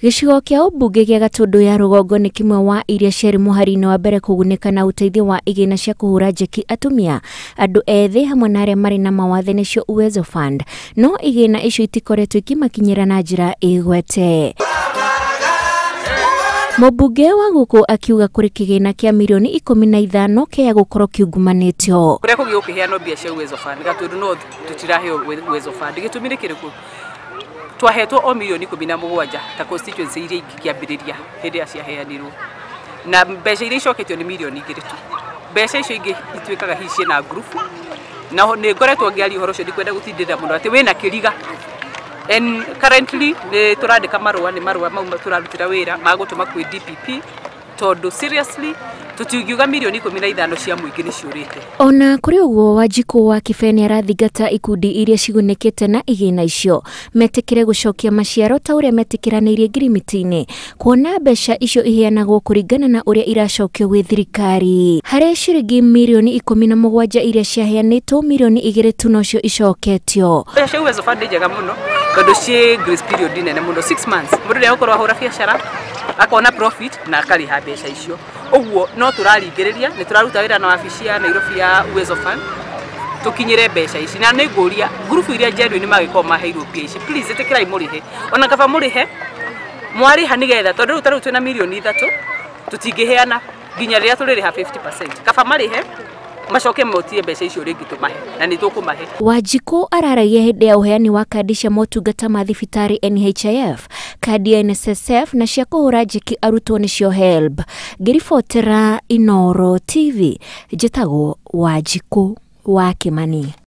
Gĩcigo kĩa ũmbunge gĩa Gatũndũ ya rũgongo nĩ kĩmwe wa iria ciarĩ mũhari-inĩ wa mbere kũgunĩka na ũteithio wa igĩna cia kũhũra njeki atumia, andũ ethĩ hamwe na arĩa marĩ na mawathe nĩcio Uwezo Fund. No igĩna icio itikoretwo ikimakinyĩra na njĩra ĩgwete. Mũmbunge wa gũkũ akiuga kũrĩ kĩgĩna kĩa mirioni 15 kĩa gũkorwo kiungumanĩtio. Kũrĩa kũngĩ gũkĩheanwo mbia cia Uwezo Fund, Gatũndũ no tũtiraheo Uwezo Fund. Gĩtũmi nĩ kĩrĩkũ? Twahetwo o mirioni 17 ta constituency iria ingĩ kĩambĩrĩria hĩndĩ ĩrĩa ciaheanirwo, na mbeca iria icoketio nĩ mirioni 2 tu. Mbeca icio ingĩ ituĩkaga hihi ciĩna ngurubu, na nĩ ngoretwo ngĩaria ũhoro ũcio, ndikwenda gũtindĩrĩra mũno atĩ wĩna kĩriga. And currently nĩ tũrandĩka marũa, nĩ marũa mau tũrarutĩra wĩra ma gũtũma kwĩ DPP, tondũ seriously tũtingiuga mirioni 15 cia mũingĩ nĩ ciũrĩte. Ona kũrĩ ũguo, Wanjikũ wa Kibee nĩ arathingata ikundi iria cigunĩkĩte na igĩna icio metĩkĩre gũcokia maciaro ta ũrĩa metĩkĩranĩirie ngirimiti-inĩ, kuona mbeca icio iheanagwo kũringana na ũrĩa iracokio gwĩ thirikari. Harĩ ciringi mirioni 17 iria ciaheanĩtwo, mirioni 2 tu nocio icoketio. Mbeca cia Uwezo Fund nĩ njega mũno tondũ ciĩ grace period nene mũno, 6 months. Mũndũ nĩ egũkorwo ahũra biacara akona profit na akarĩha mbeca icio. Ũguo no tũraringĩrĩria, nĩ tũraruta wĩra na wabici ya Nairobi ya Uwezo Fund tũkinyĩre mbeca ici. Na nĩ ngũria ngurubu iria genuine magĩkorwo maheirwo mbia ici, please ĩtĩkĩrai mũrĩhe, ona kaba mũrĩhe mwarĩha nĩgetha, tondũ rĩu ta rĩu twĩna mirioni 3 tũtingĩheana nginya rĩrĩa tũrĩrĩha 50%. Kaba marĩhe macoke motie mbeca icio rĩngĩ tũmahe, na nĩ tũkũmahe. Wanjikũ araragia hĩndĩ ya ũheani wa kandi cia motungata ma thibitarĩ NHIF, kandi ya NSSF na cia kũhũra njeki arutwo nĩcio HELB. Ngĩribotera Inooro TV, njĩtagwo Wanjikũ wa Kĩmani.